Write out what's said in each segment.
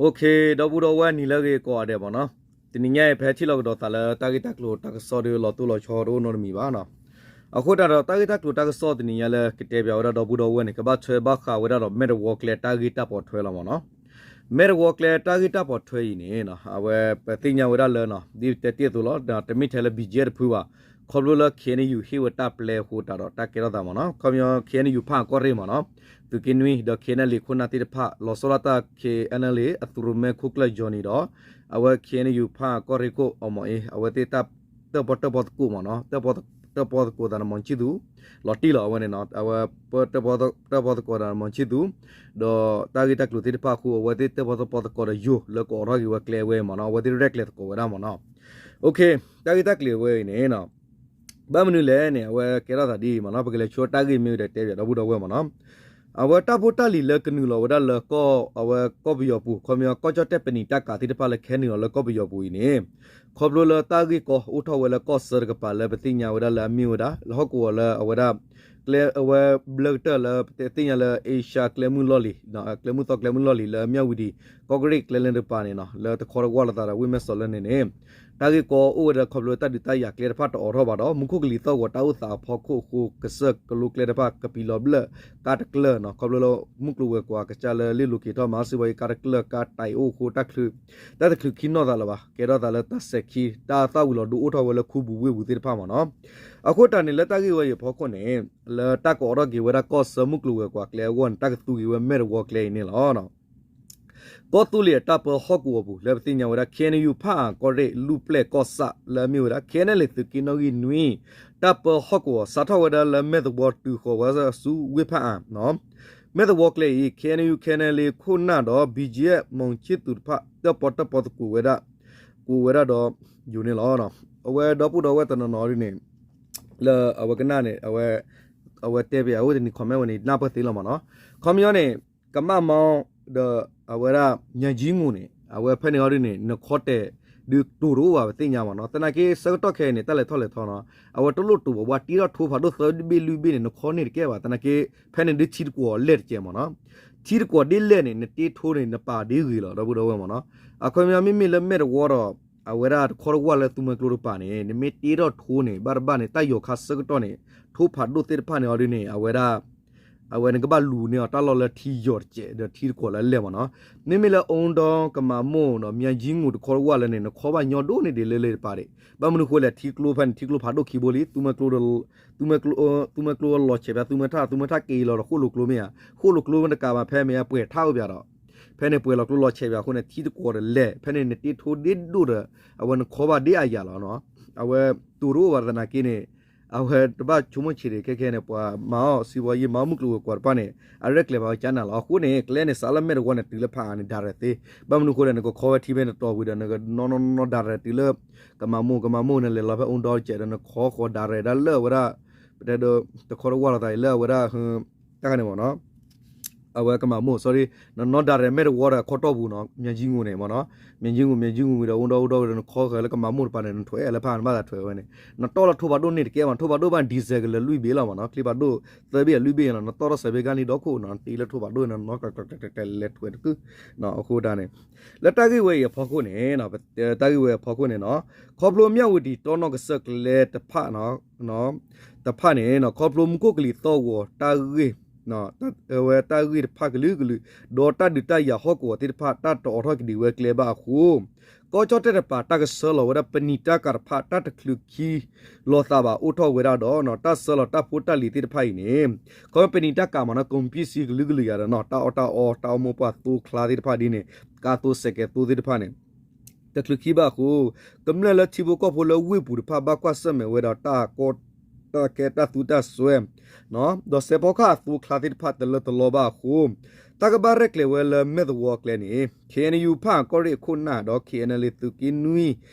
ဒီပုၢ်ဒီဝဲၢ်နံၤလၢအဂ့ၤကိးဂၤဒဲးမ့ၢ်နီၤ, တနံၤညါအံၤ ဖဲထံၣ်လိာ်ကဒီးသးလၢတၢ်ဂ့ၢ်တၢ်ကျိၤတၢ်ကစီၣ်ဒီး လီၤတိၢ်လီၤဆီတအိၣ်နီတမံၤဘၣ်နီၤ. အဃိသတးဒီး တၢ်ဂ့ၢ်တၢ်ကျိၤတၢ်ကစီၣ်တနံၤညါလၢကတဲပၠးဝဲဒၣ်ဒီပုၢ်ဒီဝဲၢ်န့ၣ် ကဘၣ်ထွဲဘၣ်ဃးဝဲဒၣ်ဒီး မဲၢ်တဝီကျဲတၢ်ဂ့ၢ်တၢ်ပိာ်ထွဲလီၤမ့ၢ်နီၤ. မဲၢ်တဝီကျဲတၢ်ဂ့ၢ်တၢ်ပိာ်ထွဲအံၤန့ၣ် အဝဲပသ့ၣ်ညါဝဲဒၣ်လၢ ဒ်တဲတ့ၢ်အသိးလီၤ, တမ့ၢ်ထဲလၢ ဘီကၠံၣ်အ့ၣ် တဖုဘၣ်, ခီဖျိလၢ ခ့ၣ်အဲၣ်ယူၣ် ဟ့ၣ်ဝဲတၢ်ပျဲအဃိသတးဒီး တၢ်ကဲထီၣ်သးမ့ၢ်နီၤ. ခီပညီ ခ့ၣ်အဲၣ်ယူၣ် ဖၣ်အၣ်ကီၢ်ရ့ၣ်မ့ၢ်နီၤ, သုးက့နွံ ဒီး ခ့ၣ်အဲၣ်အဲၣ်လ့ၣ် ခိၣ်နၢ်သ့ၣ်တဖၣ် လီၤဆီဒၣ်တၢ် ခ့ၣ်အဲၣ်အဲၣ်လ့ၣ် အသုးရိၣ်မဲခိၣ်ကျၢၢ် Johnny ဒီး အဝဲ ခ့ၣ်အဲၣ်ယူၣ် ဖၣ်အၣ်ကီၢ်ရ့ၣ်ခိၣ် အမီၤအ့ အဝဲသ့ၣ် တၢၣ်ပီၣ်တၢၣ်ပီသကိးမ့ၢ်နီၤ, တၢၣ်ပီၣ်တၢၣ်ပီသကိးသးန့ၣ် မီၤဆံၣ်သူ လီၤတံၢ်လီၤအဝဲန့ၣ်နီၤ, အဝဲ တၢၣ်ပီၣ်တၢၣ်ပီသကိးသးန့ၣ် မီၤဆံၣ်သူ ဒီးတၢ်ဂ့ၢ်တၢ်ကျိၤသ့ၣ်တဖၣ်အဃိ အဝဲသ့ၣ်တၢၣ်ပီၣ်တၢၣ်ပီသကိးဒီးယိၤ လၢကအိးထီၣ်က့ၤဝဲကျဲအဝဲမ့ၢ်နီၤ, အဝဲသ့ၣ်ရဲၣ်ကျဲၤသကိးဝဲဒၣ်မ့ၢ်နီၤ. တၢ်ဂ့ၢ်တၢ်ကျိၤအဝဲအံၤန့ၣ် ဘၣ်မနုၤလဲၣ်န့ၣ် အဝဲကဲထီၣ်သးဒ်အံၤမ့ၢ်နီၤ, ပကလဲၤဆိတၢ်ဂ့ၢ်မ့ၢ်ဝဲဒီးတဲပၠးဒီပုၢ်ဒီဝဲၢ်မ့ၢ်နီၤ. အဝဲတၢ်ဖိတၢ်လံၤလၢကနုာ်လီၤဝဲဒၣ်လၢ အဝဲကီၢ်ပယီၤပူၤ ခီပညီ ကီၢ်ကၠီၣ်တဲၣ်ပနံာ်တၢ်ကၤသ့ၣ်တဖၣ်လၢကဟဲနုာ်လီၤလၢကီၢ်ပယီၤပူၤအံၤန့ၣ် ခီဖျိလၢတၢ်ဂ့ၢ်ကီအိၣ်ထီၣ်ဝဲလၢကီၢ်ဆၢတကပၤလၢပသ့ၣ်ညါဝဲဒၣ်လၢအမ့ၢ်ဝဲဒၣ် လၢဟီၣ်ကဝီၤလၢအဝဲဒၣ် ကျဲအဝဲဘျၢကတၢၢ်လၢပသ့ၣ်ညါလၢ အ့ရှါကျဲမုၢ်လီၢ်လံၤ ကျဲမုၢ်သီကျဲမုၢ်လီၢ်လံၤလၢမၠၣ်ဝတံၤ ကီၢ်ကရ့ၣ်ကျဲလၢတကပၤန့ၣ်နီၤ, လၢတခီတဝၢ်လိာ်သးဒီးဝ့ၢ်မဲၢ်စီးလၢန့ၣ်န့ၣ် တၢ်ဂ့ၢ်ကီအိၣ်ဝဲဒီးခီဖျိတၢ်ဒုးတၢ်ယၤကျဲတဖၣ်တအိးထီၣ်ဘၣ်ဒီး မူခိၣ်ကလံၤသီၣ်ဂီၤတၢ်အိၣ်သးအဖီခိၣ်အဃိ ကစၢၢ်ကလိကျဲတဖၣ်ကပံာ်လီၤဘျၢၣ်ကါတကျၢၢ်နီၤ, ခီဖျိလၢမုၢ်ကျိၤဝဲၤကွာ်ကစၢ်လၢလ့ၣ်လိၤက့ၤထီၣ်မၤစၢၤဝဲအံၤ ကါတကျၢၢ်ကါတၢ်အံၤအိၣ်အဃိ တၢ်တချုးခံနီၢ်သးလၢၤဘၣ်, ကဲထီၣ်သးလၢတၢ်စဲၤခံ တၢ်သၣ်ဝံၤလီၤဒိအိၣ်ထီၣ်ဝဲလၢခူပူၤဝ့ၢ်ပူၤသ့ၣ်တဖၣ်မ့ၢ်နီၤ. အဃိတၢ်န့ၣ်လၢတၢ်ဂ့ၢ်ဝဲအံၤအဖီခိၣ်န့ၣ် လၢတၢ်ကအိးထီၣ်က့ၤဝဲဒၣ်ကီၢ်ဆၢမုၢ်ကျိၤဝဲၤကွာ်ကျဲအဂီၢ်န့ၣ် တၢ်ကသူက့ၤဝဲမဲၢ်တဝီကျဲအံၤန့ၣ်လီၤ. ကီၢ်သူလ့ၤအတၢ်ပၢဟီၣ်ကဝီၤပူၤ လၢပသ့ၣ်ညါဝဲဒၣ် ခ့ၣ်အဲၣ်ယူၣ် ဖၣ်အၣ်ကီၢ်ရ့ၣ် လူၢ်ပျဲၢ်ကီၢ်ဆၣ်လၢအမ့ၢ်ဝဲဒၣ် ခ့ၣ်အဲၣ်အဲၣ်လ့ၣ် သုးက့နီၣ်ဂံၢ်နွံ တၢ်ပၢဟီၣ်ကဝီၤ စးထီၣ်ဝဲဒၣ်လၢမဲၢ်တဝီတုၤဃီၤဝဲဆူဝ့ၢ်ဖၣ်အၣ် မဲၢ်တဝီကျဲအံၤ ခ့ၣ်အဲၣ်ယူၣ် ခ့ၣ်အဲၣ်အဲၣ်လ့ၣ် ခိၣ်နၢ်ဒီး ဘီကၠံၣ်အ့ၣ် မီၤဆံၣ်သူးတဖၣ် တၢၣ်ပီတၢၣ်ပီသကိးဝဲဒၣ်, ကိးဝဲဒၣ်ဒီးယိၤန့ၣ်လီၤ. အဝဲဒီပုၢ်ဒီဝဲၢ်တနီၤနီၤဒ်န့ၣ် လၢအဝဲကနၣ်န့ၣ် အဝဲတဲပယၤအိၣ်တနံၤ comment ဝဲန့ၣ် နၢ်ပၢၢ်သ့လီၤမ့ၢ်နီၤ. ခီပညီန့ၣ် ကမၣ်မီ ဒီးအဝဲဒၣ် မၠၣ်ကၠံငူၤန့ၣ် အဝဲဖဲန့ၣ်အီၤဒ်န့ၣ် နခီတဲာ်ဒုးတိၤတအိၣ်ဘၣ်ပသ့ၣ်ညါမ့ၢ်နီၤ. သနာ်က့ဆၢကတီၢ်ခဲအံၤန့ၣ် တၢ်လဲၤထီၣ်လဲၤထီနီၤ အဝဲတလိၣ်တိၤဘၣ် ပှၤတ့ထီၣ်ထိဖးဒိၣ်သၢဘ့ၣ်လွံၢ်ဘ့ၣ်န့ၣ် နခီန့ၢ်တကဲဘၣ်. သနာ်က့ ဖဲန့ၣ်ဒုးထံတကွီၤလဲၢ်တကဲမ့ၢ်နီၤ. ထံတကွီၤဒ်လဲၢ်န့ၣ် နတ့ထိန့ၣ် နပာ်ဒ်ဂ့ၤလီၤ ဒီပုၢ်ဒီဝဲၢ်မ့ၢ်နီၤ. အခီပညီမ့မ့ၢ်လၢမဲၢ်တဝီဒီး အဝဲဒၣ်တခီတဝၢ်လၢသူမွဲကျိတပၤန့ၣ် နမ့ၢ်တ့ထီၣ်ထိန့ၣ် ဘၣ်တဘၣ်န့ၣ် တၢ်ယီၤခါဆၢကတီၢ်န့ၣ် ထိဖးဒိၣ်သ့ၣ်တဖၣ်န့ၣ်အီၤဒ်န့ၣ် အဝဲဒၣ် အဝဲနကဘၣ်လူၤန့ၢ်အီၤတၢ်လီၢ်လၢထံယီၤတစဲး ဒီးထံတကွီၤလၢလဲၢ်မ့ၢ်နီၤ. မ့မ့ၢ်လၢအူဒီကမၤမိၢ်ဒီး မၠၣ်ကၠံငူၤတခီတဝၢ်လၢန့ၣ် နခီဘၣ်ညီဒိၣ်န့ၢ်ဒံးလၢလၢတပၤဒံး. ဘၣ်မနုၤဃိလဲၣ် ထံကျိဖဲန့ၣ် ထံကျိဖးဒိၣ်ခံဘိလံ သူမွဲကျိလီၤဆဲးပၠး သူမွဲထၣ် သူမွဲကျိလီၤဆဲးပၠး သူမွဲထၣ်က့ၤလီၤဒီးဃိၣ်လိာ်ကျိမ့ၢ်ဧါ, ဃိၣ်လိာ်ကျိမ့ၢ်တကးဘၣ် ဖဲမ့ၢ်ပှဲၤထးအိၣ်ပၠးဒီး ဖဲန့ၣ်ပှဲၤလီၤကျိလီၤဆဲးပၠးအဃိန့ၣ် ထံတကွီၤဒီးလဲၢ် ဖဲန့ၣ်နတ့ထိဒ့ဒိၣ်ဒီး အဝဲနခီဘၣ်ဒ့အယၤလီၤနီၤ. အဝဲတိၤတအိၣ်ဘၣ်သနာ်က့န့ၣ် အဝဲတဘၣ်ဆိကမိၣ်ဆံးဒံး ခဲခဲန့ၣ် ပှၤမၤအီၣ်စံးဘီယံာ်မၤအီၣ်မုၢ်ကျိၤဝဲၤကွာ်တဖၣ်န့ၣ် အရဲၣ်ကျဲၤဘၣ်ဝဲကၠါနၤလီၤ. အဃိန့ၣ် ကျဲန့ၣ် စးလၢမဲၢ်တဝီန့ၣ် တုၤလၢဖးအါန့ၣ် ဒၣ်ရဲၣ်သ့. ဘၣ်မနုၤဃိလဲၣ် နကခီဝဲထံဖဲန့ၣ်တတီၤဝံၤဒီး နကနီၢ်နီၢ်နီၢ်ဒၣ်ရဲၣ်တုၤလၢ ကမၤမိၢ် ကမၤမိၢ်န့ၣ် လဲၤလီၤဖဲအူဒီတစဲးဒီး နခီဃီၤဒၣ်ရဲၣ်ဒၣ်လၢအဝဲဒၣ် ပတဲဒီး တခီတဝၢ်လီၤသးအံၤလၢအဝဲဒၣ် တၢ်ခါန့ၣ်မ့ၢ်နီၤ အဝဲကမၤမိၢ် sorry နနီၢ်ဒၣ်ရဲၣ်မဲၢ်တဝီဒီးခီတီၢ်ပူၤနီၤ မၠၣ်ကၠံငူၤန့ၣ်မ့ၢ်နီၤ မၠၣ်ကၠံငူၤ မၠၣ်ကၠံငူၤဝံၤဒီး အူဒီအူဒီဝံၤဒီး နခီဃီၤလၢကမၤမိၢ်တပၤန့ၣ် နထွဲလၢဖးနဘၣ်သးထွဲဝဲန့ၣ် နတီၢ်လၢထိဖးဒိၣ်န့ၢ်တကဲဘၣ် ထိဖးဒိၣ်ဘၣ် ဒံၣ်စဲးကလၢာ်လွံၢ်ဘ့ၣ်လီၤမ့ၢ်နီၤ ချံဖးဒိၣ် သၢဘ့ၣ်အလွံၢ်ဘ့ၣ်နီၤ နတီၢ်ထီၣ်စဲးဘ့ၣ်ကါန့ၣ်ဒီခိၣ်နီၤ နတ့လၢထိဖးဒိၣ်န့ၣ် နနီၢ်ကကျဲၤလဲၤထွဲတကုၢ် အဃိဒၣ်န့ၣ် လၢတၢ်ဂ့ၢ်ဝဲအံၤအဖီခိၣ်န့ၣ် တၢ်ဂ့ၢ်ဝဲအဖီခိၣ်န့ၣ်နီၤ ခီဖျိမၠၣ်ဝတံၤတီနီၢ်ကစၢၢ်ကျဲတဖၣ် တဖၣ်န့ၣ် ခီဖျိမူခိၣ်ကလံၤသီၣ်ဂီၤတၢ်ဂ့ၢ် ဝဲတၢ်ဂ့ၢ်တဖၣ်ကလုာ်ကလုာ် ဒီးတၢ်ဒုးတၢ်ယၤဟီၣ်ကဝီၤသ့ၣ်တဖၣ် တၢ်တအိးထီၣ်ကဒံးဝဲကျဲဘၣ်အဃိ ကီၢ်ကၠီၣ်တဲၣ်တပၤ တၢ်ကဆှၢလီၤဝဲဒၣ်ပနံာ်တၢ်ကၤတဖၣ် တၢ်တချုးခံလီၤသးဘၣ်အိၣ်ထီၣ်ဝဲဒၣ်ဒီး တၢ်ဆှၢလီၤတၢ်ဖိတၢ်လံၤသ့ၣ်တဖၣ်အံၤန့ၣ် ခီဖျိပနံာ်တၢ်ကၤမ့ၢ်နီၤ ကုန်ပစ္စည်းကလုာ်ကလုာ်ယၤဒီး တၢ်အီၣ်တၢ်အီ တၢ်အိၣ်မိၢ်ပှၢ်သိချါသ့ၣ်တဖၣ်ဒ်န့ၣ် ကါသိစဲးကဲးသိသ့ၣ်တဖၣ်န့ၣ် တချုးခံဘၣ်အဃိ ကမျၢၢ်လၢထံဖိကီၢ်ဖိလၢဝ့ၢ်ပူၤတဖၣ် ဘၣ်ကွၢ်ဆၢၣ်မဲာ်ဝဲဒီးတၢ်ကီတၢ်ခဲတၢ်သူတၢ်စွဲ ဒီးစဲးဖီကဟၣ်အသိချါသ့ၣ်တဖၣ်တလၢတလီဘၣ်အဃိ တၢ်ကဘၣ်ရဲၣ်ကျဲၤဝဲလၢမဲၢ်သဝီအကျဲန့ၣ် ခ့ၣ်အဲၣ်ယူၣ် ဖၣ်အၣ်ကီၢ်ရ့ၣ်အခိၣ်အနၢ် ဒီး ခ့ၣ်အဲၣ်အဲၣ်လ့ၣ် သုးက့နွံ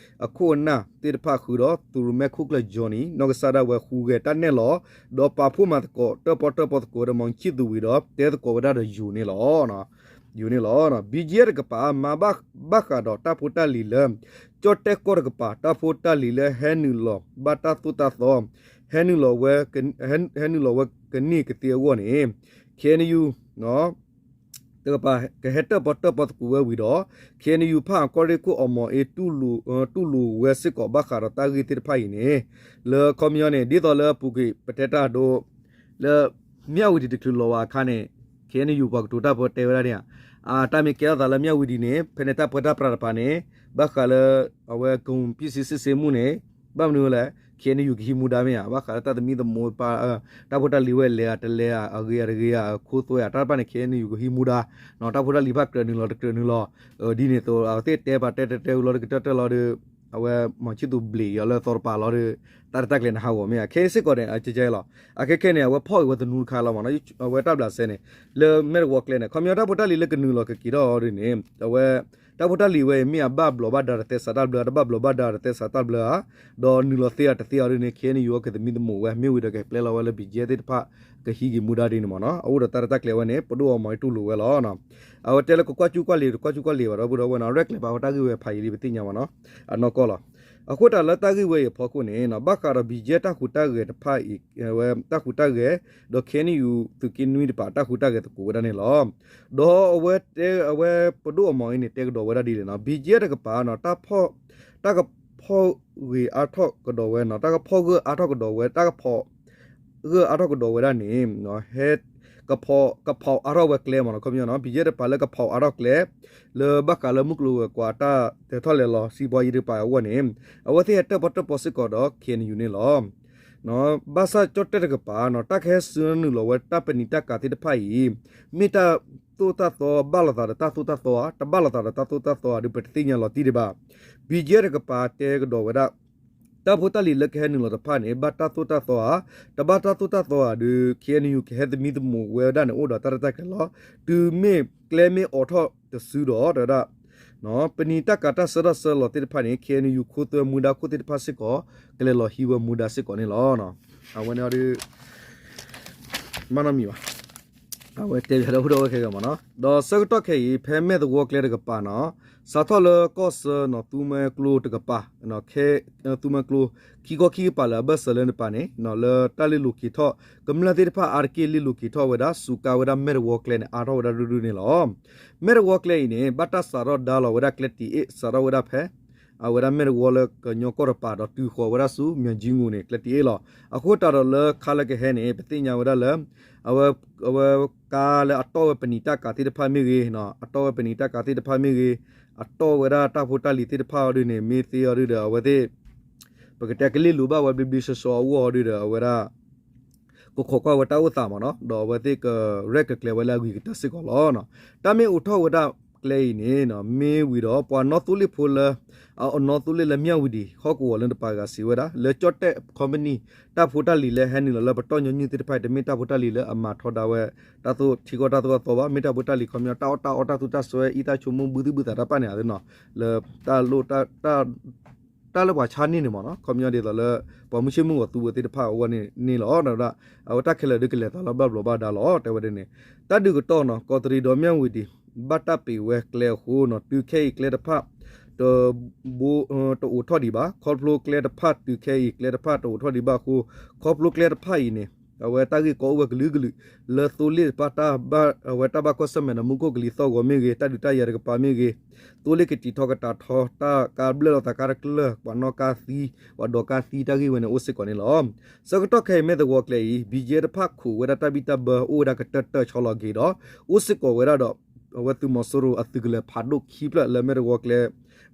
အခိၣ်အနၢ်သ့ၣ်တဖၣ်ဃုာ်ဒီး သုးရိၣ်မဲခိၣ်ကျၢၢ် Johnny နီၢ်ကစၢ်ဒၣ်ဝဲဟူးဂဲၤတၢ်နဲၣ်လီၤ ဒီးပာ်ဖှိၣ်မၤသကိး တၢၣ်ပီတၢၣ်ပီသကိးဒီး မီၤဆံၣ်သူးဝံၤဒီး တဲသကိးဝဲဒၣ်ဒီးယိၤန့ၣ်လီၤ. ယိၤန့ၣ်လီၤ. ဘံကၠံအ့တကပၤ မၤဘၣ်ဃးဒီးတၢ်ဖိတၢ်လံၤလၢ ကၠီၣ်တဲၣ်ကီၢ်တကပၤ တၢ်ဖိတၢ်လံၤလၢဟဲနုာ်လီၤဘၣ်တၢ်သိၣ်တၢ်သီ ဟဲနုာ်လီၤဝဲ ဟဲနုာ်လီၤဝဲကန့ၢ်ကသ့အဂီၢ်န့ၣ် ခ့ၣ်အဲၣ်ယူၣ် တကပၤကဟဲတၢၣ်ပီၣ်တၢၣ်ပီၣ်သကိးဝဲဝံၤဒီး ခ့ၣ်အဲၣ်ယူၣ် ဖၣ်အၣ်ကီၢ်ရ့ၣ်ခိၣ်အမီၤအ့ တူၢ်လိာ်ဝဲစ့ၢ်ကီးဘၣ်ဃးဒီးတၢ်ဂ့ၢ်သ့ၣ်တဖၣ်အံၤန့ၣ် လၢခီပညီန့ၣ် ဒ်သိးလၢအပူၤကွံာ် ပတဲတၢ်ဒိ လၢ မၠၣ်ဝတံၤတချုးလီၤဝဲအခါန့ၣ် ခ့ၣ်အဲၣ်ယူၣ် ပှၤကတိၤတၢ်ဖိတဲဝဲဒၣ်န့ၣ်ဧါ, အတၢ်မ့ၢ်ကဲထီၣ်သးလၢမၠၣ်ဝတံၤန့ၣ် ဖဲန့ၣ်တၢ်ပၢတၢ်ပြးတဖၣ်န့ၣ် ဘၣ်ဃးလၢ အဝဲ ကမူၤပံၣ်စံဆ့ၣ်စ့မူၣ်န့ၣ် ဘၣ်မနုၤလဲၣ် ခ့ၣ်အဲၣ်ယူၣ် ကဟံးမူဒါမ့ၢ်ဧါ, ဘၣ်ဃးလၢတၢ်သမံသမိး တၢ်ဖိတၢ်လံၤဝဲလဲၤဧါတလဲၤဧါ အဂ့ၤဧါတဂ့ၤဧါ အခိသွဲဧါ တၢ်တဖၣ်န့ၣ် ခ့ၣ်အဲၣ်ယူၣ် ကဟံးမူဒါ, တၢ်ဖိတၢ်လံၤတဖၣ်ကြၢးနုာ်လီၤတကြၢးနုာ်လီၤ, ဒ်န့ၣ်အသိး အဝဲသ့ၣ်တဲပာ်တဲတဲတဲဝံၤလီၤတကတၢၢ်တၢၢ်လီၤဒီး အဝဲမီၤဆံၣ်သူးဘျံးအီၤလၢသီတပၤလီၤဒီး တၢ်ရဲၣ်တၢ်ကျဲၤန့ၣ်ဟးဂီၤမ့ၢ်ဧါ, ခဲအံၤစ့ၢ်ကီးန့ၣ် အကဲကဲလီၤ, အခဲခဲန့ၣ် အဝဲဖီၣ်က့ၤဝဲသနူတခါလီၤမ့ၢ်နီၤ, အဝဲတၢ်ဘျးစဲန့ၣ် လၢမဲၢ်တဝီကျဲန့ၣ် ခီပညီတၢ်ဖိတၢ်လံၤလၢကနုာ်လီၤကက့ၤထီၣ်အီၤဒ်န့ၣ် အဝဲ တၢ်ဖိတၢ်လံၤဝဲအံၤ မ့ၢ်အဘၣ်ဘျီးဘၣ်ဒါတသဲစးတၢ်ဘျၢ တဘၣ်ဘျီးဘၣ်ဒါတသဲစးတၢ်ဘျၢဧါ, ဒီးနုာ်လီၤသ့ဧါတသ့အီၤဒ်န့ၣ် ခ့ၣ်အဲၣ်ယူၣ် ကသမံသမိးဝဲ မ့ၢ်ဝံၤဒီးကပျဲလီၤဝဲလၢ ဘံၣ်ကၠဲသ့ၣ်တဖၣ် ကဟံးက့ၤမူဒါဒ်န့ၣ်မ့ၢ်နီၤ, အအိၣ်ဒီးတၢ်ရဲၣ်တၢ်ကျဲၤဝဲန့ၣ် ပဒိၣ်အီၤမီၤအ့တူၢ်လိာ်ဝဲလီၤ. အဝဲတဲလၢကကွၢ်ကၠူကွၢ်လံာ် တကွၢ်ကၠူကွၢ်လံာ်ဘၣ်ဒီပုၢ်ဒီဝဲၢ်နီၤ, ရဲၣ်ကျဲၤပာ်ဝဲတၢ်ဂ့ၢ်ဝဲဖးယံာ်လံ ပသ့ၣ်ညါမ့ၢ်နီၤ, အနီၢ်ကီၢ်လီၤ. အဃိသတးလၢတၢ်ဂ့ၢ်ဝဲအံၤအဖီခိၣ်န့ၣ် ဘၣ်ဃးဒီး ဘံၣ်ကၠဲ တၢ်ဟူးတၢ်ဂဲၤတဖၣ်အံၤ ဝဲတၢ်ဟူးတၢ်ဂဲၤ ဒီး ခ့ၣ်အဲၣ်ယူၣ် သုးက့နွံတပၤ တၢ်ဟူးတၢ်ဂဲၤသကိးဝဲဒၣ်န့ၣ်လီၤ. ဒီးအဝဲတဲ အဝဲပဒိၣ်အီၤမီၤအ့န့ၣ် တဲကဒီးဝဲဒၣ်ဒ်လဲၣ်နီၤ, ဘံၣ်ကၠဲ တကပၤနီၤ တၢ်ကဖီၣ်ဂ့ၤအါထီၣ်ကဒီးဝဲနီၤ, တၢ်ကဖီၣ်ဂၢၢ်အါထီၣ်ကဒီးဝဲ တၢ်ကဖီၣ် ဂၢၢ်အါထီၣ်ကဒီးဝဲဒၣ်န့ၣ် ဟဲ ကဖီၣ် ကဖီၣ်အါထီၣ်ဝဲကျဲမ့ၢ်နီၤ, ခီပညီနီၤ, ဘံၣ်ကၠဲ တပၤလၢကဖီၣ်အါထီၣ်ကျဲ လၢဘၣ်ဃးလၢမုၢ်ကျိၤဝဲၤကွာ်တၢ်တၢထီၣ်လဲၤလီၤ စံးပီယံၤတကပၤအဂီၢ်န့ၣ် အဝဲသ့ၣ်ဟဲတၢၣ်ပီၣ်တၢၣ်ပီၣ်စ့ၢ်ကီးဒီး ခ့ၣ်အဲၣ်ယူၣ် န့ၣ်လီၤ. ဘၣ်ဆၣ်ကၠီၣ်တဲၣ်တကပၤနီၤ တၢ်ကဟဲဆှၢနုာ်လီၤဝဲတၢ်ပနံာ်တၢ်ကၤသ့ၣ်တဖၣ်အံၤ မ့ၢ်တၢ်သိၣ်တၢ်သီဘၣ်လိာ်သးဒီးတၢ်သိၣ်တၢ်သီဧါ, တဘၣ်လိာ်သးဒီးတၢ်သိၣ်တၢ်သီဧါ ဒုးပတသ့ၣ်ညါလီၤတံၢ်ဒံးဘၣ်. ဘံၣ်ကၠဲ တကပၤတဲကဒီးဝဲဒၣ် တၢ်ဖိတၢ်လံၤလၢကဟဲနုာ်လီၤတဖၣ်န့ၣ် ဘၣ်တၢ်သိၣ်တၢ်သီဧါ, တဘၣ်တၢ်သိၣ်တၢ်သီဧါဒီး ခ့ၣ်အဲၣ်ယူၣ် ကဟဲသမံသမိးဝဲဒၣ်န့ၣ် အိၣ်ဒီးတၢ်ရဲၣ်တၢ်ကျဲၤလီၤ. တုၤမ့ၢ်ကျဲမ့ၢ်အိးထီၣ်တစုဒီး တဲဝဲဒၣ် ပနံာ်တၢ်ကၤတၢ်ဆှၢထီၣ်ဆှၢလီၤသ့ၣ်တဖၣ်န့ၣ် ခ့ၣ်အဲၣ်ယူၣ် ခိသွဲမူဒါခိၣ်သ့ၣ်တဖၣ်စ့ၢ်ကီး ကလဲၤလီၤဟံးဝဲမူဒါစ့ၢ်ကီးန့ၣ်လီၤ. အဝဲန့ၣ်ဒီး မ့ၢ်နီတမံၤဘၣ် အဝဲတဲပၠးဒီပုၢ်ဒီဝဲၢ်ခဲဂၤမ့ၢ်နီၤ, ဒီးဆၢကတီၢ်ခဲအံၤ ဖဲမဲၢ်သဝီကျဲတကပၤနီၤ စးထီၣ်လၢကီၢ်ဆၢနီၤ သူမွဲကျိတကပၤ သူမွဲကျိ ခံခီခံကပၤလၢအဘၢၣ်စၢၤလၢတပၤန့ၣ် လၢတၢ်လ့ၣ်လိၤက့ၤထီၣ် ကမျၢၢ်သ့ၣ်တဖၣ်အါတက့ၢ်လ့ၣ်လိၤက့ၤထီၣ်ဝဲဒၣ် စူးကါဝဲဒၣ်မဲၢ်သဝီကျဲန့ၣ် အါထီၣ်ဝဲဒၣ်ဒိၣ်ဒိၣ်န့ၣ်လီၤ. မဲၢ်သဝီကျဲအံၤန့ၣ် ဘၣ်တၢ်စးထီၣ်ဒါလီၤဝဲဒၣ်ကျဲတံာ်အ့ၣ် စးထီၣ်ဝဲဒၣ်ဖဲ အဝဲဒၣ်မဲၢ်သဝီလၢကညီကီၢ်တပၤဒီးတုၤဃီၤဝဲဒၣ်ဆူ မၠၣ်ကၠံငူၤန့ၣ် ကျဲတံာ်အ့ၣ်လီၤ. အဃိသတးဒီးလၢခါလၢကဟဲန့ၣ် ပသ့ၣ်ညါဝဲဒၣ်လၢ အဝဲ အဝဲကါလၢအတီၢ်ဝဲပနံာ်တၢ်ကၤသ့ၣ်တဖၣ်မ့ၢ်ဂ့ၤ, အတီၢ်ဝဲပနံာ်တၢ်ကၤသ့ၣ်တဖၣ်မ့ၢ်ဂ့ၤ, အတီၢ်ဝဲဒၣ်တၢ်ဖိတၢ်လံၤသ့ၣ်တဖၣ်အီၤဒ်န့ၣ် မ့ၢ်သ့အီၤဒ်ဒီး အဝဲသ့ၣ် ပကတဲကလ့ၣ်လိၤဘၣ်ဝဲဘျ့ဘျ့ဆှီဆှီအဂီၢ်အီၤဒ်ဒီး အဝဲဒၣ် ကခိးကွၢ်ဝဲတၢ်အိၣ်သးမ့ၢ်နီၤ, ဒီးအဝဲသ့ၣ်ကရဲၣ်ကကျဲၤဝဲလၢအဂ့ၤကတၢၢ်စ့ၢ်ကီးလီၤ. တၢ်မ့ၢ်အိးထီၣ်ဝဲဒၣ်ကျဲအံၤန့ၣ် မ့ၢ်ဝံၤဒီး ပှၤနီၣ်သိလ့ၣ်ဖိလၢ အနီၣ်သိလ့ၣ်လၢမၠၣ်ဝတံၤ ဟီၣ်ကဝီၤလၢတပၤဂၤစံးဝဲဒၣ် လၢကၠီၣ်တဲၣ်ခီပနံၣ် တၢ်ဖိတၢ်လံၤလၢဟဲနုာ်လီၤလၢပတီၢ်ညီနုၢ်သ့ၣ်တဖၣ်အံၤ တမ့ၢ်တၢ်ဖိတၢ်လံၤလၢအမၤထီဒါဝဲ တၢ်သိၣ်ထံကီၢ်တၢ်သိၣ်တၢ်သီဘၣ်, မ့ၢ်တၢ်ဖိတၢ်လံၤခီပညီ တၢ်အီၣ်တၢ်အီတၢ်သူတၢ်စွဲ အံသၣ်ဆိကမိၣ် ဘုသူၣ်ဘုသးတၢ်ပၣ်န့ၣ်ဧါနီၤ, လၢ တၢ်လၢပှၤဆါန့ၢ်န့ၣ်မ့ၢ်နီၤ, ခီပညီဒ်သိးလၢ ပှၤမုၢ်ဆ့ၣ်မုၢ်ဂီၤသူဝဲသ့ၣ်တဖၣ်အဂီၢ်န့ၣ်လီၤ. အဝဲတၢ်ခဲလၢာ်ဒုးကလဲၤသးလၢဘၣ်ဘျီးဘၣ်ဒါလီၤ တဲဝဲဒ်န့ၣ်. တၢ်ဒုးကတီၢ်နီၤ ကီးတရံးဒီးမၠၣ်ဝတံၤ ဘၣ်တၢ်ပံးဝဲကျဲအဃိနီၤ တုၤခဲအံၤကျဲတဖၣ် တဘိ တအိးထီၣ်ဒံးဘၣ်. ခီဖျိကျဲတဖၣ်တုၤခဲအံၤကျဲတဖၣ်တအိးထီၣ်ဒံးဘၣ်အဃိ ခီဖျိကျဲတဖၣ်အံၤန့ၣ် အဝဲတၢ်ဂ့ၢ်ကီအိၣ်ဝဲကလုာ်ကလုာ် လၢသိလ့ၣ်တဖၣ် အဝဲတၢ်ဘၣ်ကွၢ်ဆၢၣ်မဲာ်ဒီးမူခိၣ်ကလံၤသီၣ်ဂီၤမ့ၢ်ဂ့ၤ တၢ်ဒုးတၢ်ယၤတကပၤမ့ၢ်ဂ့ၤ သိလ့ၣ်ကတံာ်ထီၣ်ကတာ်ထီ တၢ်ကါဘျၢၣ်လိာ်သးကါတကျၢၢ် ပှၤနီၣ်ကါသံ ပှၤဒိးကါသံတၢ်ဂ့ၢ်ဝဲန့ၣ်အိၣ်စ့ၢ်ကီးန့ၣ်လီၤ. ဆၢကတီၢ်ခဲအံၤမဲၢ်သဝီကျဲအံၤ ဘံၣ်ကၠဲတဖၣ်ခိးဝဲဒၣ်တၢ်ဘံၣ်တၢ်ဘၢအိၣ်ဝဲဒၣ်ကတၢၢ်တၢၢ်ဆီလီၤက့ၤဒီး အိၣ်စ့ၢ်ကီးဝဲဒၣ်ဒီး အဝဲသုးမီၤစိရိၤအသုးကလၢၤဖးဒိၣ်ခံဖျၢၣ်လၢမဲၢ်သဝီကျဲ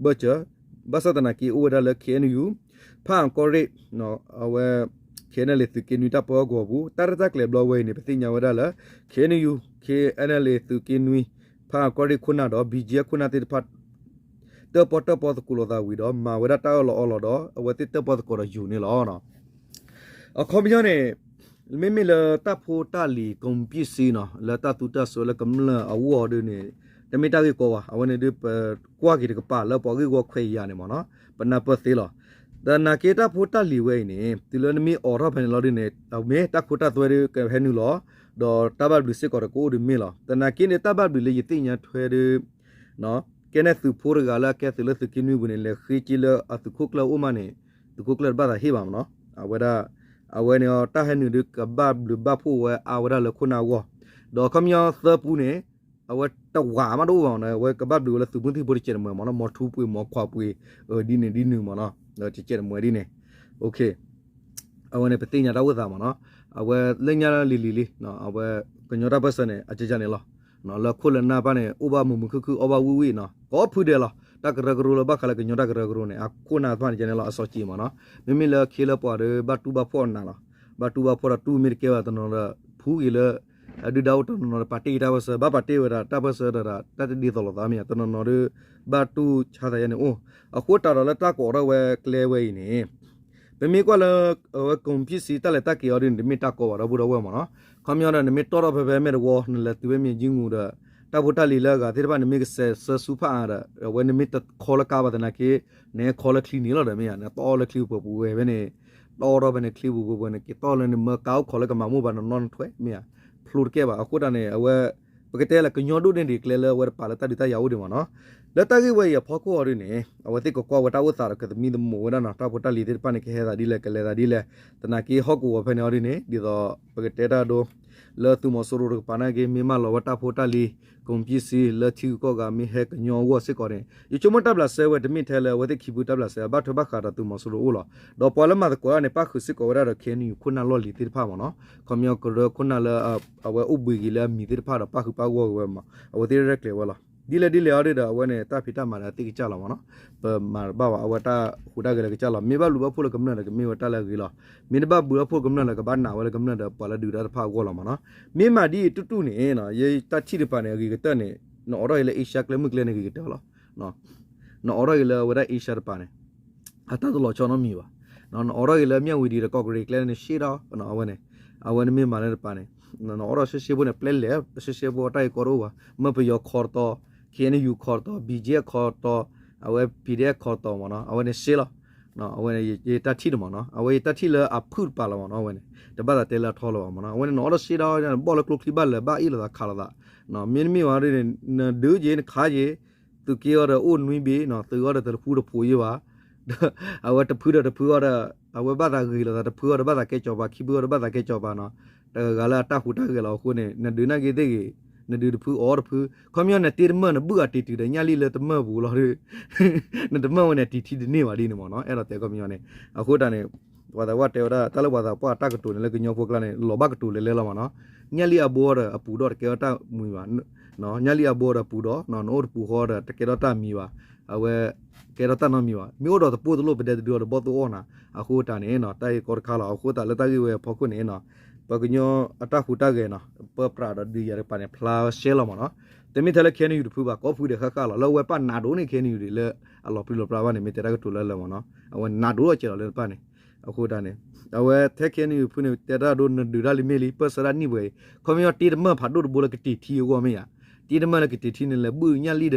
ဘၢၣ်စၢၤ ဘၣ်ဆၣ်သနာ်က့အိၣ်ဝဲဒၣ်လၢ ခ့ၣ်အဲၣ်ယူၣ် ဖၣ်အၣ်ကီၢ်ရ့ၣ် အဝဲ ခ့ၣ်အဲၣ်လ့ၣ် သုးက့နွံတၢ်ပၢဟီၣ်ကဝီၤပူၤ တၢ်ရဲၣ်တၢ်ကျဲၤဘျီဝဲအံၤန့ၣ် ပသ့ၣ်ညါဝဲဒၣ်လၢ ခ့ၣ်အဲၣ်ယူၣ် ခ့ၣ်အဲၣ်လ့ၣ် သုးက့နွံ ဖၣ်အၣ်ကီၢ်ရ့ၣ်ခိၣ်နၢ်ဒီး ဘံၣ်ကၠဲခိၣ်နၢ်သ့ၣ်တဖၣ် တၢၣ်ပီၣ်တၢၣ်ပီသကိးလိာ်သးဝံၤဒီး မၤဝဲဒၣ်တၢ်အၢၣ်လီၤအီလီၤဒီး အဝဲသ့ၣ်တၢၣ်ပီၣ်သကိးဒီးယူၤန့ၣ်လီၤ. အခီပညီန့ၣ် မ့မ့ၢ်လၢတၢ်ဖိတၢ်လံၤ ကမူၤပံၣ်စံနီၤ လၢတၢ်သူတၢ်စွဲလၢကမျၢၢ်အဂီၢ်ဒ်န့ၣ် တမ့ၢ်တၢ်ဂ့ၢ်ကီဘၣ်. အဝဲန့ၣ်ဒ်ပကွၢ်က့ၤတကပၤလၢပှၤဂ့ၢ်ဝီခွဲးယာ်န့ၣ်မ့ၢ်နီၤ ပနၢ်ပၢၢ်သ့လီၤ. သနာ်က့တၢ်ဖိတၢ်လံၤဝဲအံၤန့ၣ် တုၤလၢနမ့ၢ်အိးထီၣ်ဖဲန့ၣ်လီၤဒ်န့ၣ် မ့ၢ်တၢ်ခိတၢ်သွဲဒ်ကဟဲနုာ်လီၤ ဒီးတၢ်ဘၣ်ဘျုးစ့ၢ်ကီးဒီးကအိၣ်ဒ်မ့ၢ်လီၤ. သနာ်က့န့ၣ် တၢ်ဘၣ်ဘျုးလၢယသ့ၣ်ညါထွဲဒ် ကဲန့ၣ်သုးဖိတဂၤလၢအကဲသုးလၢသုးက့နွံပူၤန့ၣ် လဲၤဃ့က့လၢအသုးခိၣ်ကျၢၢ်အိၣ်မးန့ၣ် သုးခိၣ်ကျၢၢ်တဘၣ်သးဟ့ၣ်ဘၣ်မ့ၢ်နီၤ. အဝဲဒၣ် အဝဲန့ၣ်တၢ်ဟဲနုာ်ဒ်ကဘၣ်ဘျုးဘၣ်ဖှိၣ်ဝဲအါဝဲဒၣ်လၢခိၣ်နၢ်အဂီၢ် ဒီးခီပညီသၢပူန့ၣ် အဝဲတဝာ်မးတအိၣ်ဘၣ်မးနီၤ, အဝဲကဘၣ်ဘျုးဝဲလၢသုးမုၢ်သံၣ်ဖိတကဲးတမှဲၤမးနီၤ, မ်ထူပှ့ၤ မ်ခွါပှ့ၤ ဒ်န့ၣ်ဒ်နုၤမးနီၤ, တကဲးတမှဲၤဒ်န့ၣ်, အဝဲန့ၣ်ပသ့ၣ်ညါတၢ်အိၣ်သးမးနီၤ, အဝဲလၢညါလံၤလံၤလံ, အဝဲကညီတၢ်ပၢၢ်ဆၢန့ၣ် အကကန့ၣ်လီၤ, လၢခိၣ်လၢနၢ်ပၢ်န့ၣ် အိၣ်ဘၣ်မုာ်မုာ်ခုၣ်ခုၣ် အီၣ်ဘၣ်ဝံၣ်ဝံၣ်နီၤ, ကိးဖုဒဲးလီၤ, တၢ်ကရၢကရိလၢဘၣ်ဃးလၢကညီတၢ်ကရၢကရိန့ၣ် အခိၣ်နၢ်တဖၣ်န့ၣ်ကန့ၣ်လီၤ, အစီၤက့ၤမးနီၤ, မ့မ့ၢ်လၢခ့လၢပှၤဒီး ဘၣ်တူၢ်ဘၣ်ဖှီၣ်နးလီၤ, ဘၣ်တူၢ်ဘၣ်ဖှီၣ်ဒီးတူၢ်မ့ၢ်တကဲဘၣ်တနီၤဒီး ဖူဂ့ၤလၢ ဒုၣ်ဒါအိၣ်တနီၤနီၤဒီး ပာ်တ့ၢ်က့ၤတၢ်ပၢၢ်ဆၢ, ဘၣ်ပာ်တ့ၢ်ဝဲဒၣ်တၢ်ပၢၢ်ဆၢဒီး တၢ်တဒ်သိးလိာ်သးမ့ၢ်ဧါ, တနီၤနီၤဒီး ဘၣ်တူၢ်ဆါသးယါန့ၣ်အိၣ်, အဃိသတးဒီးလၢတၢ်ကိးထီၣ်ဝဲကျဲဝဲအံၤန့ၣ် ပမ့ၢ်ကွၢ်လၢ အဝဲ ကုန်ပစ္စည်းတၢ်လဲၤတၢ်က့ၤအီၤဒ်န့ၣ် တမ့ၢ်တၢ်ကီဘၣ်ဒီပုၢ်ဒီဝဲၢ်မးနီၤ, ခီပညီဒီး နမ့ၢ်တီၣ်ထီၣ်ဖဲဖဲမဲာ်တဝီ နလဲၤတုၤဖဲမ့ၢ်ကၠံမူၤဒီး တၢ်ဖိတၢ်လံၤလၢအဂၤသ့ၣ်တဖၣ် နမ့ၢ်ကစဲးဆၢဆူဖးအါဒီး အဝဲနမ့ၢ်တခီလၢကါဘၣ်သနာ်က့ နဟဲခီလၢချံန့ၣ်လီၤဒီးမ့ၢ်ဧါ, နတီၣ်လၢချံပှဲၤပူၤဝဲဖဲန့ၣ်, တီၣ်ထီၣ်ဖဲန့ၣ်ချံပူၤပှဲၤပှဲၤန့ၣ် က့ၤတီၣ်လၢနမၢကါအိၣ်ခိးလၢကမၤမိၢ်ဘၣ်နနီၢ်နထွဲမ့ၢ်ဧါ, ဖျိတကဲဘၣ်, အဃိသတးန့ၣ် အဝဲ ပကတဲလၢကညီဒိၣ်န့ၢ်ဒံးကျဲလၢအဝဲတပာ်လၢတၢ်ဒုးတၢ်ယၤအိၣ်ဒံးမးနီၤ, လၢတၢ်ဂ့ၢ်ဝဲအံၤအဖီခိၣ်အီၤဒ်န့ၣ် အဝဲသ့ၣ်ကကွၢ်ဝဲတၢ်အိၣ်သးဒီးကသမံသမိးဝဲဒၣ်နီၤ, တၢ်ဖိတၢ်လံၤသ့ၣ်တဖၣ်န့ၣ် ကဟဲသးဒ်လဲၣ် ကလဲၤသးဒ်လဲၣ်, သနာ်က့ဟီၣ်ကဝီၤဖဲန့ၣ်အီၤဒ်န့ၣ် ဒ်သိး ပကတဲတၢ်ဒိ လၢသုးမီၤစိရိၤတကပၤနာ်က့ မ့ၢ်မၢလီၤဝဲတၢ်ဖိတၢ်လံၤ ကုန်ပစ္စည်း လၢထံဂုၤကီၢ်ဂၤမ့ၢ်ဟဲကညီအဂီၢ်စ့ၢ်ကီးန့ၣ် ယဆိကမိၣ်တၢ်ဘျးစဲဝဲ တမ့ၢ်ထဲလၢအဝဲသ့ၣ်ခံဖုတၢ်ဘျးစဲ ဘၣ်ထွဲဘၣ်ဃးဒီးသုးမီၤစိရိၤအိၣ်လီၤ. ဒီးပှၤလၢမၤသကိးတၢ်န့ၣ် ပၣ်ဃုာ်စ့ၢ်ကီးဝဲဒၣ်ဒီး ခ့ၣ်အဲၣ်ယူၣ် ခိၣ်နၢ်လီၢ်လံၤသ့ၣ်တဖၣ်မးနီၤ, ခီပညီကရၢခိၣ်နၢ်လၢ အဝဲအိၣ်ဘှံးက့ၤလၢအမံၤသ့ၣ်တဖၣ်ဒီး ပၣ်ဃုာ်ပၣ်ဂီၢ်က့ၤဝဲမး အဝဲသ့ၣ်ရဲၣ်ကျဲၤဝဲလီၤ. ဒ်လဲၣ်ဒ်လဲၣ်အီၤဒ်ဒီး အဝဲန့ၣ် တၢ်ဖံးတၢ်မၤဒီးသ့ၣ်ကစၢ်လီၤမးနီၤ, ပမၤတဘၣ်ဘၣ် အဝဲတၢ်ဟူးတၢ်ဂဲၤလၢကစၢ်လီၤ. မ့ၢ်ဘၣ်ဘျုးဘၣ်ဖှိၣ်လၢကမျၢၢ်ဒီး ကမ့ၢ်ဝဲတၢ်လၢအဂ့ၤလီၤ. မ့ၢ်တဘၣ်ဘျုးဘၣ်ဖှိၣ်လၢကမျၢၢ်ဒီး ကဘၣ်နာ်ဝဲလၢကမျၢၢ်ဒီး ပှၤလၢဒုးတၢ်တဖၣ်အဂီၢ်လီၤမးနီၤ. မ့ၢ်မၤဒ်အံၤတူၢ်တူၢ်န့ၣ် ယတၢ်ထံၣ်တပၤန့ၣ် အဂ့ၤကတၢၢ်န့ၣ် နအိးထီၣ်က့ၤလၢ Asia ကျဲမုၢ်ကျဲန့ၣ် ဂ့ၤကတၢၢ်လီၤ. နအိးထီၣ်က့ၤလၢအဝဲဒၣ် Asia တပၤန့ၣ် အတၢ်တလီၤဆီနီတမံၤဘၣ်. နအိးထီၣ်က့ၤလၢ မြဝတီ ဒီး ကော့ကရိတ် ကျဲန့ၣ် ရှဲဒီး အဝဲန့ၣ် အဝဲန့ၣ်မ့ၢ်မၤလၢတပၤန့ၣ် နအိးထီၣ်ရှဲရှဲဖိန့ၣ် ပျဲလဲၣ် ရှဲရှဲဖိ တၢ်ဂ့ၢ်ကီတအိၣ်ဘၣ်. မၢပယီၤခီတတီၤ ခ့ၣ်အဲၣ်ယူၣ်ခီတတီၤ ဘံၣ်ကၠ့ၣ်ခီတတီၤ အဝဲ ပံၤဒဲၣ်ခီတတီၤမးနီၤ အဝဲန့ၣ်ရှဲလီၤ. အဝဲန့ၣ် ယတၢ်ထံၣ်တမးနီၤ အဝဲယတၢ်ထံၣ်လၢအဖုၣ်တပၤလီၤမးနီၤ အဝဲန့ၣ် တဘၣ်သးတဲလၢအထီလၢၤဘၣ်မးနီၤ အဝဲန့ၣ် နအိးထီၣ်ရှဲဒီး ဘီၣ်လၢကျိချံဘၣ်လၢၤ ဘၣ်အ့ၣ်လိာ်သးခးလိာ်သး မ့တမ့ၢ်ဘၣ်ဒ်န့ၣ် နဒုးက့ၤနခးက့ၤ သုးက့အီၤဒီးအိၣ်နွံဘ့ၣ်နီၤ သုးအီၤဒီးတဖုတဖိးယံၤဘၣ် အဝဲတဖုဒီးတဖုအီၤဒီး အဝဲဘၣ်သးဂ့ၤလိာ်သး တဖုအီၤဒီးဘၣ်သးကဲကၠီၤပၤ ခံဖုအီၤဒီးဘၣ်သးကဲကၠီၤပၤနီၤ တဂၤဂၤလၢအတၢ်ဟူးတၢ်ဂဲၤလီၤအဃိန့ၣ် နဒုးနာ်က့ၤသ့ၣ်ဂ့ၤ နဒုးတဖုအီၤတဖု ခီပညီနတ့တမၢၢ် နဘုၣ်အတံၤတုၤဒီးညၣ်လံၣ်လၢတမၢၢ်ပူၤလီၤဒီး နတမၢၢ်ဝဲန့ၣ် တံၤထံတန့ၢ်ဘၣ်ဒ်န့ၣ်မးနီၤ အဲၣ်ဒိးတဲခီပညီန့ၣ် အဃိတၢ်န့ၣ် ပှၤသးပှၢ်တဲဝဲဒၣ် တၢ်လၢပှၤသးပှၢ်တၢ်ကတိၤန့ၣ် လၢကညီဖိကျါန့ၣ် လီၤဘၣ်ကတိၤလဲၤလဲၤလီၤမးနီၤ ညၣ်လံၣ်အဘိဒီးအပူၤဒီးတကဲထီၣ်တၢ်မံၤဘၣ် ညၣ်လံၣ်အဘိဒီးအပူၤဒီး နအိၣ်တပူၤဃီဒီးတကဲထီၣ်တၢ်မံၤဘၣ် အဝဲ ကဲထီၣ်တၢ်နီတမံၤဘၣ် မ့ၢ်အိၣ်ဒီးတပိၢ်တလိၣ် ပဒဲတဒုအီၤဒီးဘီၣ်သိၣ်အီၣ်နၤ အဃိတၢ်န့ၣ် တၢ်ဂ့ၢ်ကီတခါလီၤ အဃိသတးလၢတၢ်ဂ့ၢ်ဝဲအဖီခိၣ်န့ၣ် ပကညီအတၢ်ဟူးတၢ်ဂဲၤနီၤ ပပြးဒီးဒုးယၤတကပၤန့ၣ် ဖျါရှဲလီၤမးနီၤ တမ့ၢ်ထဲလၢ ခ့ၣ်အဲၣ်ယူၣ် တဖုဘၣ် ကိးဖုဒဲးဃၣ်ဃၣ်လီၤ လၢအဝဲပၣ်နးဒိၣ်န့ၢ် ခ့ၣ်အဲၣ်ယူၣ် ဒံးလၢအလီၤပြံလီၤပြါဘၣ်န့ၣ် မ့ၢ်တဲတၢ်ကတိၤလၢလၢမးနီၤ အဝဲနးဒိၣ်ထီၣ်ကဲလီၤလၢတဖၣ်န့ၣ် အဃိတၢ်န့ၣ် အဝဲထဲ ခ့ၣ်အဲၣ်ယူၣ် တဖုန့ၣ် တဲတၢ်ဒိ နဒုးတၢ်လံမ့ၢ်လံ ပၢၢ်ဆၢတၢ်နံၣ်ပှဲၤအံၤ ခီပညီတ့တမၢၢ်ဖးဒိၣ်တဘိလၢကတံၤထံအဂီၢ်မ့ၢ်ဧါ တ့တမၢၢ်လၢကတံၤထံန့ၣ် လဲၤဘုၣ်ညၣ်လံၣ်ဒီးတံၤတုၤလ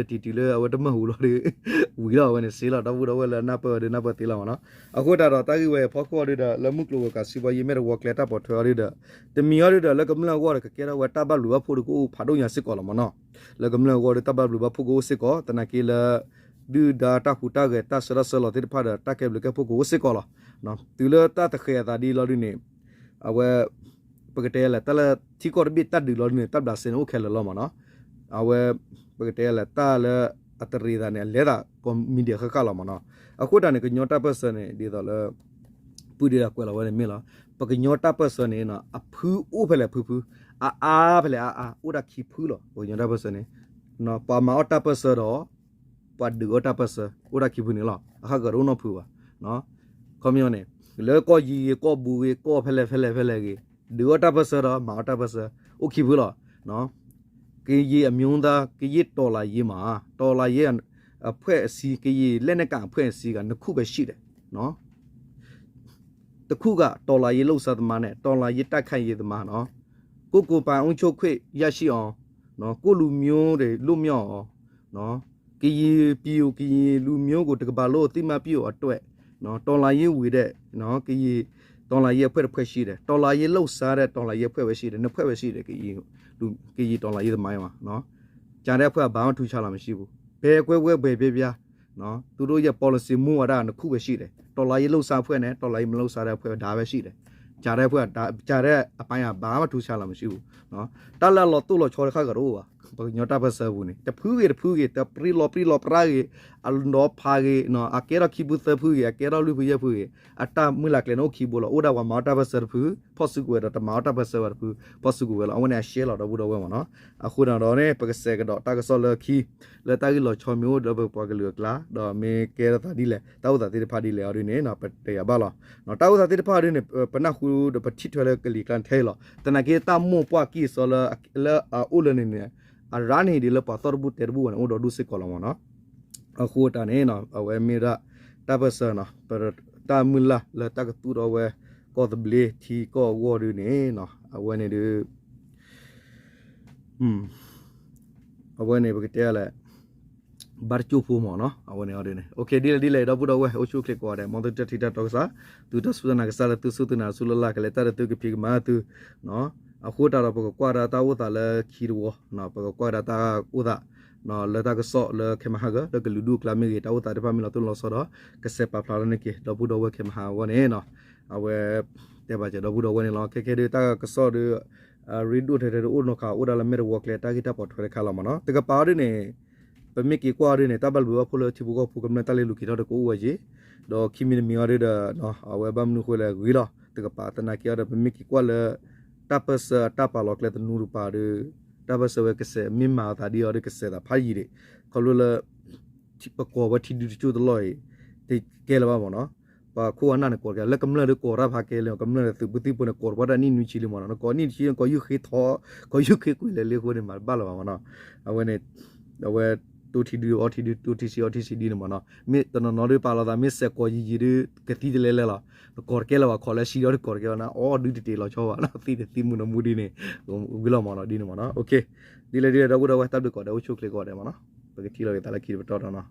ၢအဝဲတမၢၢ်ဟူလီၤဒီး ဝံၤလီၤ အဝဲန့ၣ်စ့လီၤ ဒီပုၢ်ဒီဝဲၢ်လၢနၢ်ပၢၢ်အီၤဒီးနၢ်ပၢၢ်သ့လီၤမးနီၤ အဃိတၢ်ဒီးတၢ်ဂ့ၢ်ဝဲအဖီခိၣ်အီၤဒုဒီး လၢမုၢ်ကျိၤဝဲၤကွာ်စံးဘီယံၤ မဲာ်တဝီကျဲတၢ်ပိာ်ထွဲအီၤဒုဒီး တမံၤအီၤဒုဒီး လၢကမျၢၢ်အဂီၢ်ဒီး ကကဲထီၣ်ဝဲတၢ်ဘၣ်ဘျုးဘၣ်ဖှိၣ်တကအိၣ်ဖးဒိၣ်ညါစ့ၢ်ကီးလီၤမးနီၤ လၢကမျၢၢ်အဂီၢ်ဒီး တၢ်ဘၣ်ဘျုးဘၣ်ဖှိၣ်ကအိၣ်စ့ၢ်ကီး သနာ်က့လၢ ဒုၣ်ဒါတၢ်ဟူးတၢ်ဂဲၤ တၢ်ဆၢတၢ်ဆၢလီၤသ့ၣ်တဖၣ်ဒီး တၢ်ကဲဘျုးကဲဖှိၣ်ကအိၣ်စ့ၢ်ကီးလီၤ. တုၤလၢတၢ်သဃဲၤအသးဒ်လီၤဒုန့ၣ် အဝဲ ပကတဲလဲၣ် တၢ်လၢထံကီၢ်တဘ့ၣ်တၢ်ဒုးလီၤဒုန့ၣ် တၢ်ဘျးစဲန့ၣ်အိၣ်ခဲလၢာ်လီၤမးနီၤ. အဝဲ ပကတဲလဲၣ် တၢ်လၢအတရံးသးန့ၣ် အလဲၤသးကိးမံၤဒဲးဃၣ်ဃၣ်လီၤမးနီၤ. အဃိတၢ်န့ၣ် ကညီတၢ်ပၢၢ်ဆၢန့ၣ် ဒ်သိးလၢ ပုၢ်ဒ့ဒီးကွဲးလီၤဝဲန့ၣ်မ့ၢ်လီၤ. ပကညီတၢ်ပၢၢ်ဆၢန့ၣ် အဖုအိၣ်ဖဲလဲၣ်ဖုဖု အအါဖဲလဲၣ်အအါ အိၣ်ဒၣ်ခံဖုလီၤ. ပကညီတၢ်ပၢၢ်ဆၢန့ၣ် ပှၤမၤအီၣ်တၢ်ပၢၢ်ဆၢဒီး ပှၤဒုးအီၣ်တၢ်ပၢၢ်ဆၢ အိၣ်ဒၣ်ခံဖုန့ၣ်လီၤ. အဃၣ်ကရၢတအိၣ်နီတဖုဘၣ်. ခီပညီန့ၣ် လၢကီၢ်ယံၤဂ့ၤ ကီၢ်ဘူးဂ့ၤ ကီၢ်ဖဲလဲၣ်ဖဲလဲၣ်ဖဲလဲၣ်ဂ့ၤ ဒုးအီၣ်တၢ်ပၢၢ်ဆၢဒီး မၤအီၣ်တၢ်ပၢၢ်ဆၢ အိၣ်ခံဖုလီၤ. ကရင်အမျိုးသား ကရင်တော်လှန်ရေးမှာ တော်လှန်ရေးအဖွဲ့အစည်း ကရင်လက်နက်ကိုင်အဖွဲ့အစည်းက နှစ်ခုပဲရှိတယ်နော်. တစ်ခုက တော်လှန်ရေးလှုပ်ရှားသမားနဲ့ တော်လှန်ရေးတိုက်ခိုက်ရေးသမားနော်. ကိုယ့်ကိုယ်ပိုင်အုပ်ချုပ်ခွင့်ရရှိအောင်နော် ကိုယ့်လူမျိုးတွေလွတ်မြောက်အောင်နော် ကရင်ပြည်ကို ကရင်လူမျိုးကို တစ်ကမ္ဘာလုံးအသိအမှတ်ပြုဖို့အတွက်နော် တော်လှန်ရေးဝင်တဲ့နော် ကရင်တော်လှန်ရေးအဖွဲ့တစ်ဖွဲ့ရှိတယ်။ တော်လှန်ရေးလှုပ်ရှားတဲ့ တော်လှန်ရေးအဖွဲ့ပဲရှိတယ်။ နှစ်ဖွဲ့ပဲရှိတယ် ကရင်လူ ကရင်တော်လှန်ရေးသမိုင်းမှာနော် ကျန်တဲ့အဖွဲ့က ဘာမှထူးခြားလာမရှိဘူး။ ဘယ်အဖွဲ့ပဲ ဘယ်ပြောပြောနော် သူတို့ရဲ့ policy မူဝါဒနှစ်ခုပဲရှိတယ်။ တော်လှန်ရေးလှုပ်ရှားအဖွဲ့နဲ့ တော်လှန်ရေးမလှုပ်ရှားတဲ့အဖွဲ့ ဒါပဲရှိတယ်။ ကျန်တဲ့အဖွဲ့က ဒါ ကျန်တဲ့အပိုင်းက ဘာမှထူးခြားလာမရှိဘူးနော် တၢ်လၢအလီၤတိၢ်လီၤဆီတခါကတအိၣ်ဘၣ် ပှၤကညီတၢ်ပၢၢ်ဆၢအပူၤန့ၣ် တဖုဂ့ၤတဖုဂ့ၤ တပြံလီၤပြံလီၤပြါဂ့ၤ အလီၤဖးဂ့ၤ အကဲထီၣ်ခံဖုသၢဖုဂ့ၤ အကဲထီၣ်လွံၢ်ဖုယဲၢ်ဖုဂ့ၤ အတၢ်မုၢ်လၢ်ကျဲန့ၣ်အိၣ်ခံဘိလီၤ. အိၣ်ဒၣ်ပှၤမၤအီၣ်တၢ်ပၢၢ်ဆၢတဖု ဖီၣ်စုကဝဲၤဒီး တမၤအီၣ်တၢ်ပၢၢ်ဆၢဝဲတဖု ဖီၣ်စုကဝဲၤလီၤ. အဝဲန့ၣ်အရှဲလီၤ ဒီပုၢ်ဒီဝဲၢ်မ့ၢ်နီၤ. အဃိန့ၣ်ဒီးန့ၣ် ပကစဲးကဒီးတၢ်ကစီၣ်လၢခံ လၢတၢ်ဂ့ၢ်လီၤဆီမ့ၢ်အိၣ်လၢပပှၤကလုာ်အကျါ ဒီးမ့ၢ်ကဲထီၣ်သးဒ်လဲၣ် တၢ်အိၣ်သးသ့ၣ်တဖၣ်ဒ်လဲၣ်အီၤဒ်န့ၣ် ပတယာ်ဘၣ်လီၤ. တၢ်အိၣ်သးသ့ၣ်တဖၣ်ဒ်န့ၣ် ပနၢ်ဟူဒီးပထံၣ်ထွဲလၢကလံၤကျါန့ၣ်ထဲအံၤလီၤ. သနာ်က့တၢ်မိၢ်ပှၢ်ကံၢ်စီလၢ လၢအအိၣ်လၢန့ၣ်န့ၣ် အရၣ်န့ၣ်ဒ်လၢပှၤသီၣ်တဘူၣ်တဲတဘူၣ်ဝဲန့ၣ် အိၣ်ဒီးဒူၣ်စ့ၢ်ကီးလီၤမ့ၢ်နီၤ. အဃိတၢ်န့ၣ် အဝဲမ့ၢ်ဒၣ် တၢ်ပၢၢ်ဆၢနီၤ ပတၢ်မုၢ်လၢ်လၢတၢ်ကသူၣ်ထီၣ်ဝဲ ကီၢ်သဘျ့ထံကီၢ်အဂီၢ်ဒ်န့ၣ် အဝဲန့ၣ်ဒ် အဝဲန့ၣ်ပကတဲလဲၣ် ဘါတကၠိၢ်ဖိမ့ၢ်နီၤ အဝဲန့ၣ်အီၤဒ်န့ၣ် ဒ်လဲၣ်ဒ်လဲၣ် ဒီပုၢ်ဒီဝဲၢ် အိၣ်ဆူၣ်အိၣ်ချ့ကိးဂၤဒဲး မ်သုတၢ်ထံၣ်တၢ်တီကစၢ် သုတၢ်စူၢ်တၢ်နာ်ကစၢ်လၢသုစူၢ်သုနာ် သုလၢ်လၢ်ကလဲၤတၢ်ဒီးသုကဖံးကမၤသု အဃိတၢ်ဒီးပကကွၢ်ဒၣ်တၢ်အိၣ်သးလၢခံတဝီ ပကကွၢ်ဒၣ်တၢ်အိၣ်သး လၢတၢ်ကစီၣ်လၢခဲမဟါဂီၤ လၢကလုာ်ဒူၣ်အကျါမ့ၢ်ဂ့ၤ တၢ်အိၣ်သးတဖၣ်မ့ၢ်လီၤတိၢ်လီၤဆီဒီး ကစဲးပာ်ဖျါလီၤန့ၢ်က့ၤ ဒီပုၢ်ဒီဝဲၢ်ခဲမဟါအဂီၢ်န့ၣ် အဝဲ တဲဘၣ်စၢၤဒီပုၢ်ဒီဝဲၢ်န့ၣ်လီၤ. ခဲခဲဒ်တၢ်ကစီၣ်ဒီး ရ့ဒိၣ်ထဲထဲဒ်အိၣ်နီၢ်ခး အိၣ်ဒၣ်လၢမဲာ်တဝီကျဲ တၢ်ဂ့ၢ်တၢ်ပိာ်ထွဲတခါလီၤမ့ၢ်နီၤ. တကပၤအီၤဒ်န့ၣ် ပမ့ၢ်က့ၤကွၢ်အီၤဒ်န့ၣ် တၢ်ဘၣ်ဘျုးဘၣ်ဖှိၣ်လၢထံဖိကီၢ်ဖိ ကမျၢၢ်တၢ်လဲၤလူၤက့ၤထီၣ်ဒီးကအိၣ်ဝဲယ့ၤ ဒီးခံမံၤတမံၤအီၤဒ်ဒီး အဝဲဘၣ်မနုၤဃိလဲၣ်ဂ့ၤလီၤ. တကပၤသနာ်က့အီၤဒီး ပမ့ၢ်က့ၤကွၢ်လၢ တၢ်ပၢၢ်ဆၢအတၢ်ပာ်လီၤကျဲသနူတကပၤဒီး တၢ်ပၢၢ်ဆၢဝဲကစဲး မ့ၢ်မၤအသးဒ်အီၤဒီးကစဲးသးဖးယံာ်ဒံး ခီဖျိလၢ ပကိးဝဲထံဒုတကၠိၢ်တလီၢ်အံၤ တကဲလၢၤဘၣ်မ့ၢ်နီၤ. ပှၤခိၣ်အနၢ်န့ၣ်ကိးတကဲ လၢကမျၢၢ်ဒီးကိးတၢ်ဖးကဲလၢ ကမျၢၢ်ဒီးသုးဘုသံၣ်ဖိန့ၣ် ကိးတပှၢ်တၢ်နံၣ်နွံဆံလံမ့ၢ်နီၤ. နကိးနံၣ်တဆံ နကိးယုၢ်ဃ့ထီ ကိးယုၢ်ဃ့ကွံာ်လဲၤလံအဃိန့ၣ် မၤတဘၣ်လၢၤဘၣ်မ့ၢ်နီၤ. အဝဲန့ၣ် အဝဲ တိၢ်ထံဒု အီထံဒု တိၢ်ထံဆံ အီထံဆံဒ်န့ၣ်မ့ၢ်နီၤ. မ့ၢ်တနီၤနီၤဒ်ပာ်လီၤသး မ့ၢ်စဲးကိးယံာ်ယံာ်ဒ် ကသံတလဲလဲလီၤ. နကိးတကဲလၢၤဘၣ် ခိးလၢဆံဒီးတကိးတကဲဘၣ်နၤ အီၣ်ဒုတတ့ၢ်လီၤဆီဘၣ် သံတသံမုၢ်နီၤမူဒ်န့ၣ် ဝံၤလီၤမ့ၢ်နီၤ ဒ်န့ၣ်မ့ၢ်နီၤ. ဒ်လဲၣ်ဒ်လဲၣ် ဒီပုၢ်ဒီဝဲၢ် တၢ်ဘျုးကိးဂၤဒဲး အိၣ်ဆူၣ်အိၣ်ချ့ကိးဂၤဒဲးမ့ၢ်နီၤ. ပကထံၣ်လိာ်က့ၤသးလၢခံတပတီၢ်ဒီးနီၤ.